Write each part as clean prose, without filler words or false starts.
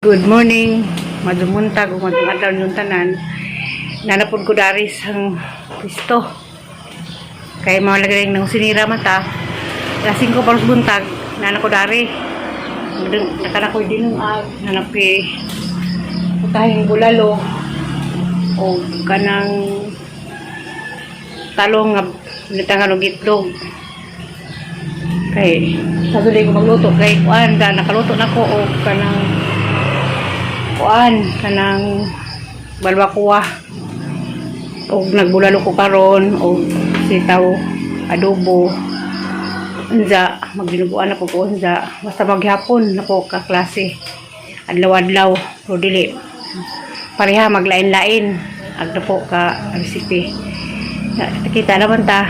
Good morning, maayong buntag ug maayong adlaw ninyong tanan. Naa na pud ko dari sa pisto. Kay mga lagi nang sinira man ta. Alas 5 pa sa buntag, naa na ko dari. Nakana ko dinungag, naa na ko'y putahing bulalo o kanang talong nga binatangan og itlog. Kay sa ko magluto kay kuan da nakaluto na ko og kanang kuan, kanang balbacoa og nagbulalo ko karon og sitaw adobo. Unsa magdinuguan na po ko, unsa basta maghapon na po ka klase adlaw-adlaw, pero dili pareha, maglain-lain ag na po ka recipe. Kita naman ta.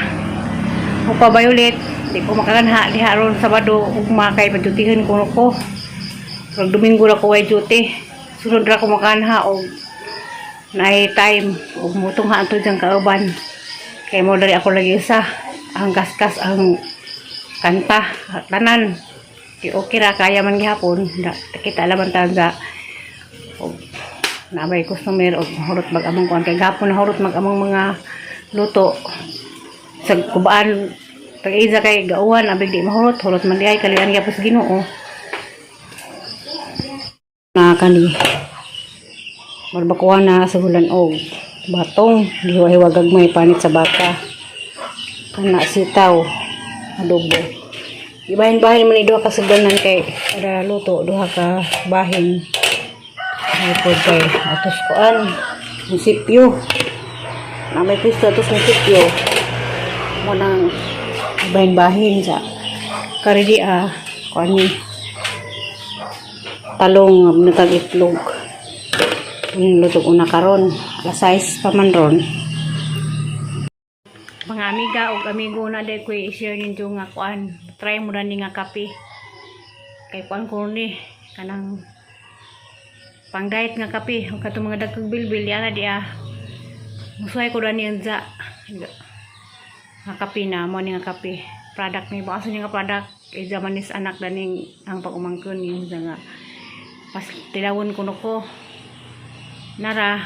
Upa ulit di ko makaganha diha ron Sabado, ugma, kay padutihin ko ko. Pag Domingo ra ko way duty. Sunod ra ko makanha og naay time og mutungha ato diyang kauban. Kay mo diri ako lagi sa ang kaskas, ang kanta, tanan. Di okay ra, kaya man gihapon. Da, kita laman ta sa og nabay customer og hurot mag-amang kuan, kay gapon na hurot mag-amang mga luto sa kubaan tag-iza kay gauhan abig di mahurot, hurot man di ay kalian gyapon sa Ginoo na kani barbacoa na sa hulan og batong gihiwa-hiwa gagmay, panit sa baka, kana sitaw adobo. Ibahin-bahin man ni duha ka sugdanan kay kada luto duha ka bahin. Ay pod kay atos kuan munisipyo na may pisto atos munisipyo mo nang bahin-bahin sa karidi ah kuan ni talong nga binatag itlog. Ang luto ko na karon, alas 6 pa man ron. Mga amiga ug amigo, na day ko i-share ninyo nga kuan, try mo na ni nga kape. Kay kuan ko ni kanang pang diet nga kape ug katong mga dagkog bilbil yana di ah. Musuhay ko ni unsa nga kape na mo ni nga kape. Product ni ba ni nga product kay manis anak daning ang pag-umangkon ni unsa nga pas tilawon ko no ko nara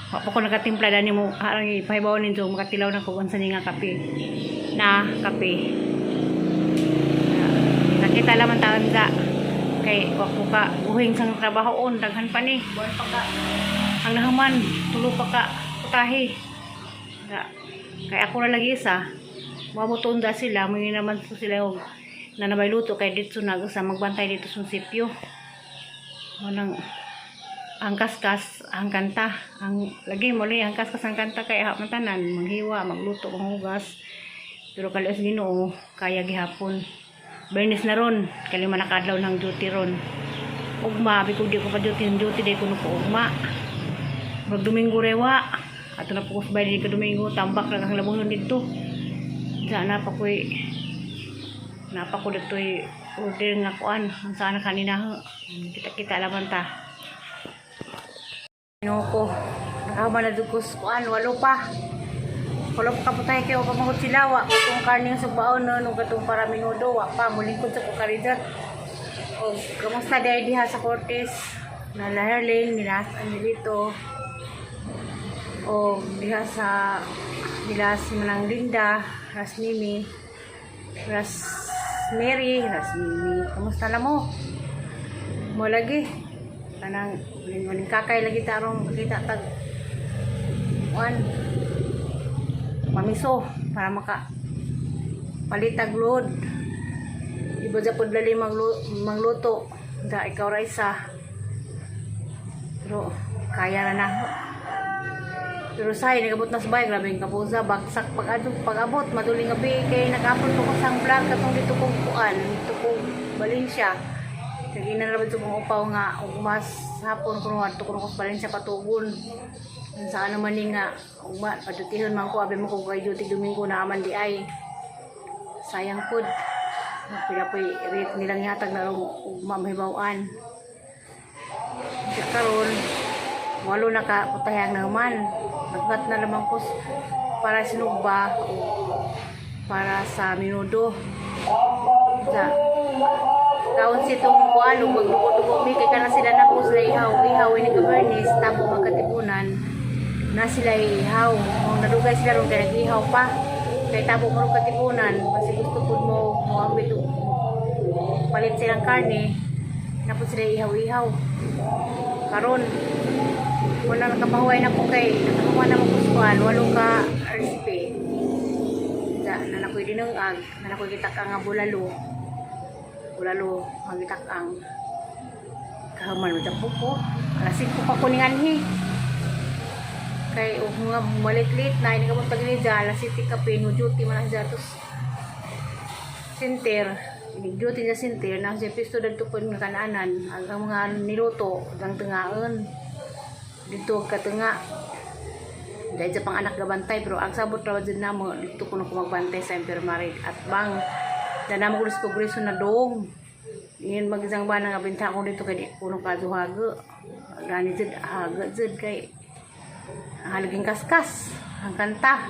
wa pa ko nakatimpla dani mo arang ipahibaw ninyo makatilaw na ko unsa ni nga kape na kape. Nakita laman taon sa kay wa ko ka buhing sang trabaho on, daghan pa ni buwan pa ka ang nahuman, tulo pa ka putahe. Kay ako na lagi isa mabuton da sila mo naman so sila og nanabay luto kay dito na sa magbantay dito sa sipyo mo nang ang kaskas ang kanta ang lagi mo ang kaskas ang kanta kay ha man tanan manghiwa, magluto, manghugas, pero kalios Ginoo kaya gihapon. Bernis na ron kay lima na kaadlaw ng duty ron. Ugma abi ko di ko pa duty, ang duty day kuno ko ugma. Mag Domingo rewa ato na po ko sa bahay ka Domingo, tambak lang ang labunon didto sa napa ko'y napa ko dito'y order nga kuan ang sana kanina. Kita-kita laman ta. Ano ko nakahuman na dugos kuan, walo pa kaputay kayo pa mangut sila. Wa katong karne nga sugbaon no ug katong para minudo wa pa mulingkod sa ko karidot. Og kamusta dai diha sa Cortes na Herlin nila Angelito o diha sa nila si Manang Linda, Ras Mimi, Ras Mary, Ras Mimi, kamusta na mo? Mo lagi kanang uling kakay lagi tarong makita tag kuan mamiso para maka palitag load. Iba sa pud lali magluto da ikaw ra isa, pero kaya na na. Pero say nagabot na sa bahay, grabe yung kapusa, bagsak pag adto pag-abot maduling gabi kay nag-upload ko sa vlog katong dito kong kuan dito kong Valencia. Kay na ra kong upaw nga ug mas hapon kuno adto kuno ko sa Valencia patugon. Sa ano man ni nga ugma padutihon man ko, abi mo ko kay duty Domingo na man di ay. Sayang pud. Pila po'y rate nilang yatag na ugma mahibaw-an. Karon walo na ka putahang naman. Nagbat na naman ko para sinugba o para sa minudo. Sa kaon si itong kuan ug magdugo-dugo mi kay kana sila na po sila ihaw. Na sila ihaw. Kung nadugay sila ron kay nag-ihaw pa. Kay tabo mo ron katipunan kasi gusto pud mo mo ambit og palit silang karne. Napod sila ihaw-ihaw. Karon wala, nakapahuway na ko kay nakakuha na mo kuskuan walo ka recipe. Sa na nakoy dinungag, na nakoy gitak ang nga bulalo. Bulalo ang gitak ang kahaman mo po ko. Alas 5 pa ko ninganhi. Kay og nga malit-lit na ini ka pag ni alas 7 kape no duty man na siya tos center. Duty sa center na siya pisto dadto po nga kananan ang mga niluto dang tingaon dito katunga dahil sa pang anak gabantay, pero ang sabot ra jud namo dito kuno ko magbantay sa infirmary at bang na namo ko sa progreso na dong ingin magisang ba nga binta ko dito kay di kuno kaduhaga gani jud haga jud kay halaging kaskas ang kanta.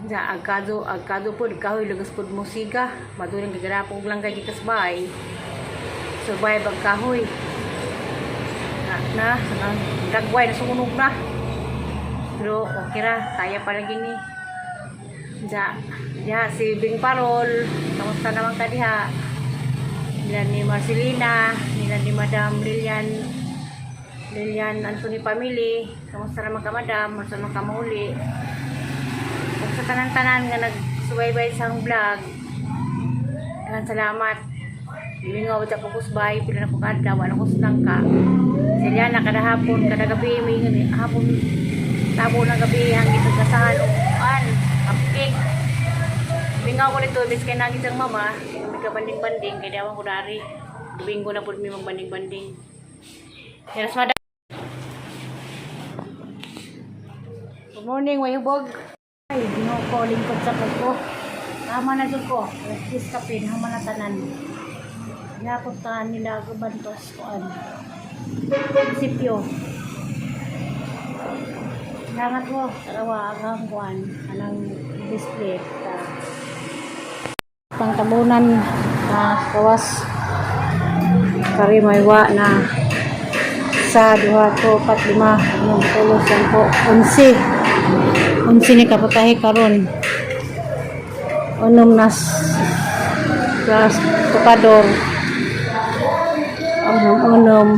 Ja agkado agkado pod kahoy lagas pod mo siga maduling gigarapog lang kay gikas bay survive ang kahoy na na ang dagway na sunog na, pero okay ra, kaya pa lagi ni. Ja ja si Bing Parol, kamusta naman ka diha? Nila ni Marcelina, nila ni Madam Lilian, Lilian Anthony Family, kamusta naman ka, Madam? Kamusta naman ka mauli? Ug sa tanan-tanan nga nagsubaybay sa akong vlog, daghang salamat. Gilingaw sa pagkusbay, pila na ko kaadlaw, wala ko ka. Sila na kada hapon, kada gabi, may hapon, tabo na gabi, hanggang pagkasahan, o an, cupcake. Mingaw ko nito, bis kay nangit ang mama, may kabanding-banding, kaya dawan ko dari. Domingo na po may magbanding-banding. Yes, madam. Good morning, way hubog. Ay, ginoo ko, lingkod sa ko. Tama na jud ko. Alas 10 kape, hama na tanan. Napuntahan nila Bantos kuan. Sipyo. Langat mo, tarawa ang kuan anang display ta. Pangtabunan na kawas kari maywa na sa duha to pat lima enam tulo sampo 11 11 ni kaputahe karon unom na gas tokador unom unom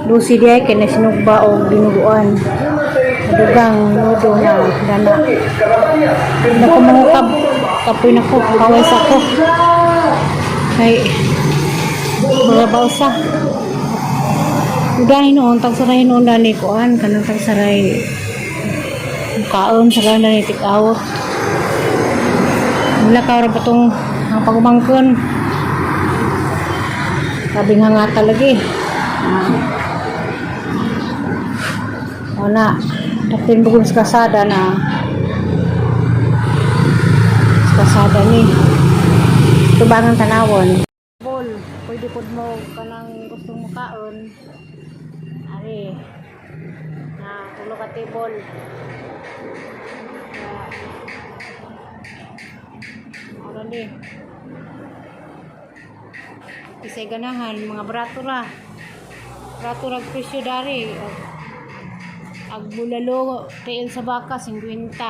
lusi diay kay na sinugba og dinuguan dugang nudo na dana na ko mangukab kapoy na ko kaway sa ko kay mga bawsa. Dahil noon, tagsaray noon dani kuan, kanang tagsaray kaon sa ganda ni take out. Wala ka ra ba tong ang pagumangkon. Sabi nga nga talaga eh. Ah. Wala. Dapin bukod sa kasada na. Sa kasada ni. Tubangan tanawon. Bol, pwede pod mo kanang gustong mukaon. Ari. Na tulo ka table. Na, ano ni? Isay ganahan, mga barato ra. Barato ra presyo dari. Ag bulalo, tiil sa baka, 50.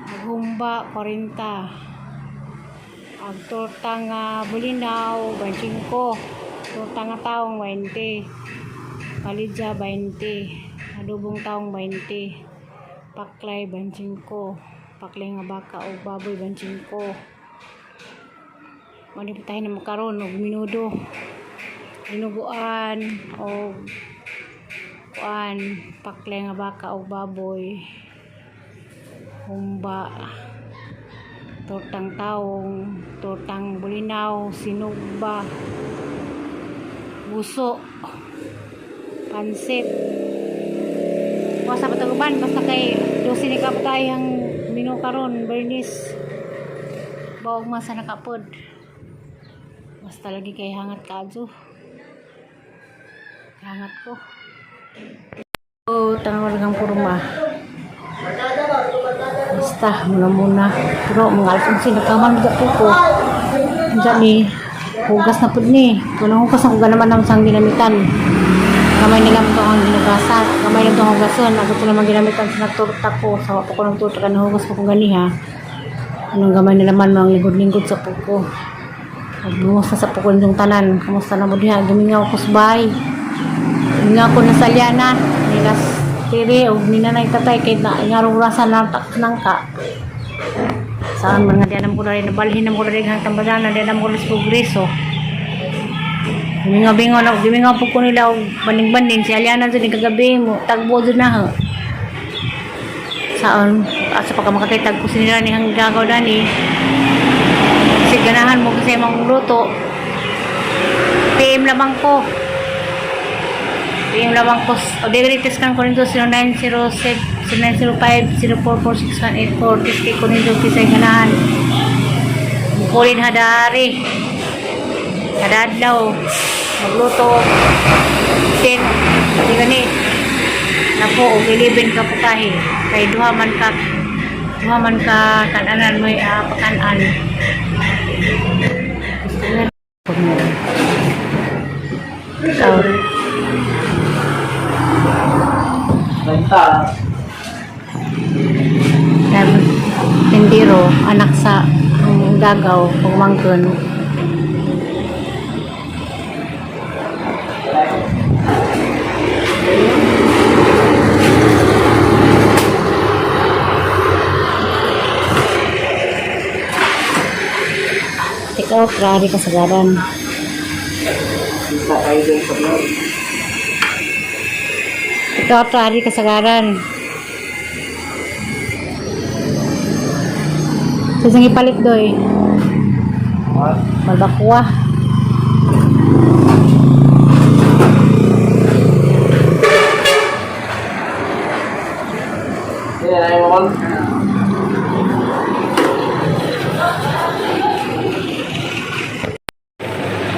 Ag humba, 40. Ag torta nga bulinaw, 25. Torta nga taong, 20. Palidya, 20. Adobong taong, 20. Paklay, 25. Paklay nga baka o baboy, 25. Mali pa tayo na makaroon og minudo. Dinuguan o kuan, paklay nga baka o baboy. Humba. Tortang taong, tortang bulinaw, sinugba, buso, pansit. Wasa pa taguban, basta kay 12 ni kapatay ang menu karon, Bernice. Bawag masa nakapod. Basta lagi kay hangat kaadyo. Hangat ko. Oh, tangwar kang kurma. Basta, muna muna. Pero mga alas 11, nagkaman ko po ko. Diyan ni, hugas na pud ni. Kung hugas na, hugas naman ang sang ginamitan. Gamay na lang ito ang ginugasan. Gamay lang itong hugasan. Ako ito naman ginamitan sa nagturta ko. Sa pa ko ng turta ka nahugas ko kung gani ha. Anong gamay na laman mga lingkod-lingkod sa puko. Kumusta sa puko nitong tanan? Kumusta na mo diha? Gumingaw ko sa bahay. Gumingaw ko na sa liana. Nilas tiri o ninanay tatay kay na ingarong rasa na nang ka. Saan man nga diyan ko na rin nabalhin na ko na rin ang tambadana diyan ko na sa progreso. Gumingaw-bingaw na gumingaw po ko nila og baning-baning si Aliana jud ni kagabi mo tagbo jud na ha. Saan asa pa ka makakita ko sinila ni hang gagaw dani. Kasi ganahan mo kasi mong luto. PM lamang ko. PM lamang ko. O dili test kan ko nito 0907 0905 0446184 test kay ko nito kisay ganahan. Mukulin hadari. Kadadlaw. Magluto. 10. Di gani. Napo og 11 ka putahe. Kay duha man ka kananan may pakanan. Gusto nga. So, Benta. dami tindero, anak sa ang dagaw, pagmangkon. Take out, rari kasagaran. Isa kayo din sa vlog. Take out, rari kasagaran. Sasang ipalit doy. What? Balbakwa. Hindi na mo kon.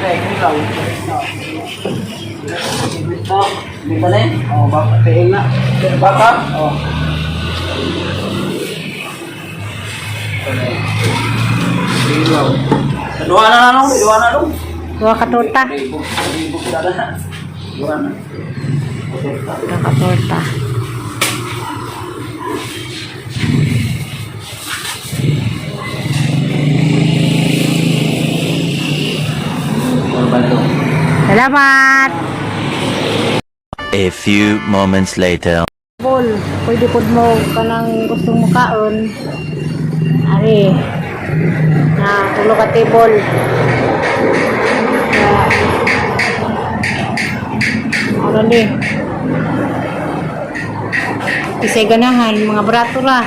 Ay, ikaw. Ito, dito na yun. Oh, baka, tiil na. Baka? Oh. Ilaw. Duha na lang, duha na lang. Duha ka torta. Libo, libo na. Duha na. Duha ka torta. Salamat! A few moments later. Bol, pwede pod mo kanang gustong mukaon. Ari. Na tulo ka table. Na, ano ni? Isay ganahan, mga barato ra.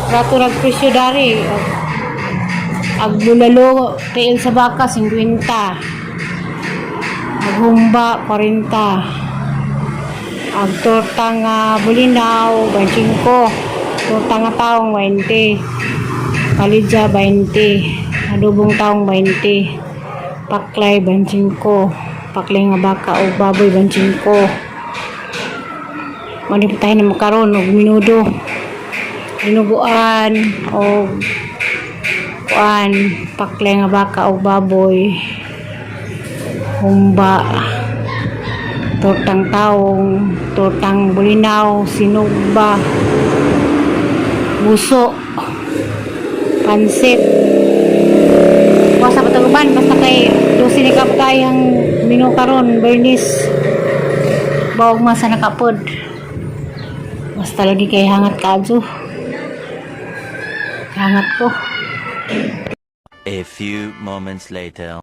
Barato ra presyo dari. Ag bulalo, tiil sa baka, 50. Aghumba, 40. Ang torta nga bulinaw, 25. Torta nga taong, 20. Palidya, 20. Adobong taong, 20. Paklay, 25. Paklay nga baka o baboy, 25. Maniputahin na makaron og minudo. Dinuguan o kuan, paklay nga baka o baboy. Humba, tortang taong, tortang bulinaw, sinugba, buso, pansit. Wasa pa taguban, basta kay 12 ni kaputay ang menu karon, Bernice. Bawag masa nakapod. Basta lagi kay hangat kaadyo. Hangat ko. A few moments later.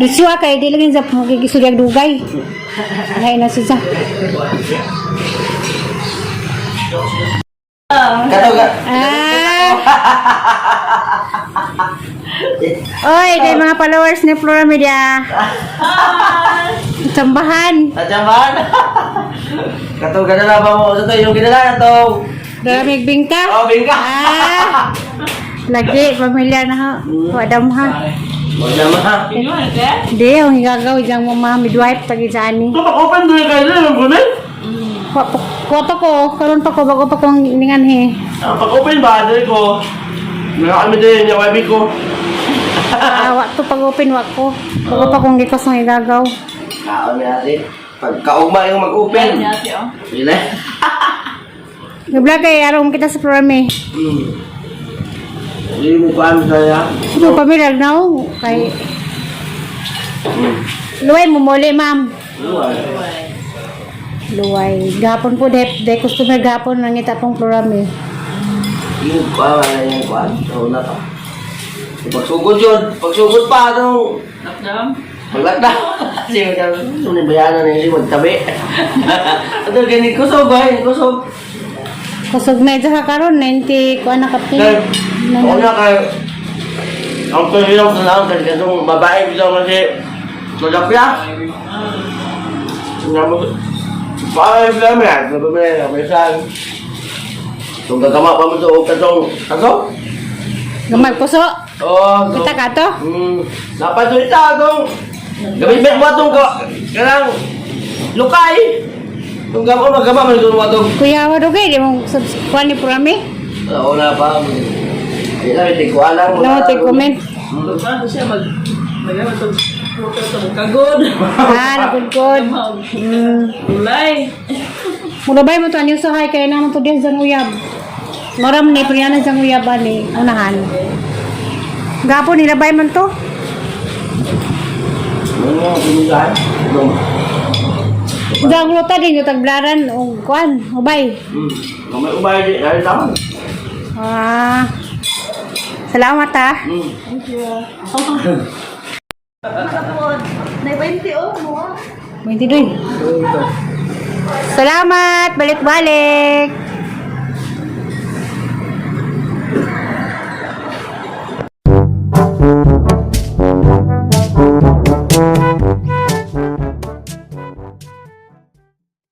Duswa kay di lagi sa magigisulyag dugay. Lain na siya. Ah. Oy, kay mga followers ni Flora Media. Tsambahan. Tadyaman! Kato, ganala ba mo? Ito yung ginala na to. Damig bingka. Oh, bingka. Ah. Lagi, pamilya na ha. Wadam ha. Wala ma. Di, ang gagaw, isang mama, midwife, tagi sa ani. Open doon kayo na, yung gumil. Wa pa ko, karon pa ko bago pa kong ninganhi. Ang pag-open ba, dali ko. Meron kami din, yung wife ko. Ah, wa to pag open wa ko. Bago pa kong gikos ng igagaw. Kaon natin. Pagkaugma yung mag-open. Sila. Nag-vlog kay araw kita sa programa eh. Hindi mo pa kami saya. Sino pamilyar na oh, kay Luway mo muli, ma'am. Luway. Gapon po, de customer gapon nangita pong programa eh. Yung kuha, wala yung kuha. Una pa. Pagsugod yun. Pagsugod pa, itong... Lockdown? Pag-lockdown. Kasi magkaroon. Bayanan na yun, magtabi. Ito, ganit kusog, ay, kusog. Kusog medyo ka karon 90 kuan na kapin. Dahil, ako na kay... Ang kahirap na lang kasi itong babae bitaw kasi malapya. Babae namin yan, babae namin, minsan. Itong gagama pa mo ito, o katong, kaso? Gamay puso. Oo. Kita ka to? Napasulita itong, gabi ba mo itong, kanang, lukay. Itong gama, magama, man itong itong. Kuya wa dugay di mo kuan ni programa eh. Oo na pa. Hindi lang, hindi ko alam. Wala mo tig comment. Paano siya mag... Mag-ano itong kagod. Ah, nagudgod. Ulay. Mura mo to anyo sa hay kay naman to diyan sa uyab. Maram ni priyanan sa uyab ani unahan. Gapon nilabay man to. Ano, pinugahan? Itong, Dang luta din yung tagblaran og kuan, ubay. Gamay ubay, di, dahil tama. Ah. Salamat ah. Nay 20 oh, mo. May doy. Salamat, balik-balik.